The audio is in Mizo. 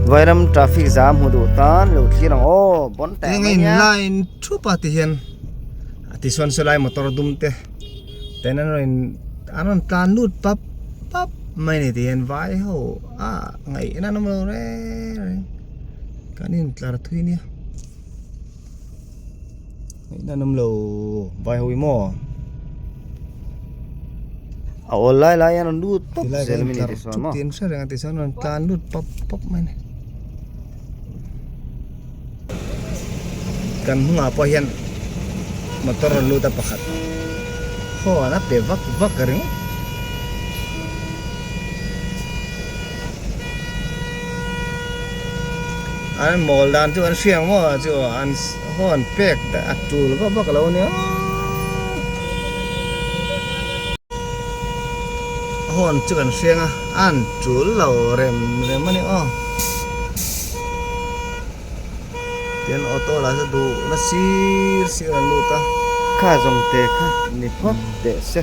Vairam traffic zam hmu duh tan lo thlir ang aw bon teh mai nia. Line thup a ti hian a ti sawn saw lai motor dum te ten an rawn an rawn tlan lut pap pap mai ni ti hian vai ho a ngaihna an awm lo reng reng kan intlar thui nia. Ngaihna an awm lo vai ho hi maw a awl lai lai hian an lut tawp zel a mi ni ti chuan maw tin hre reng a ti chuan an tlan lut pap pap mai a ni kan hnungah pawh hian motor rawn lut a pakhat haw an a pe vak vak a ringawt. An mawl dan chu an hria ang maw chu an hawn pek a tul vak vak lo ania hawn chu kan hria ang a an tul lo rem rem a ni aw tin auto lah chu duh na sir sir an lut a. Kha zawng te kha ni phawt teh se.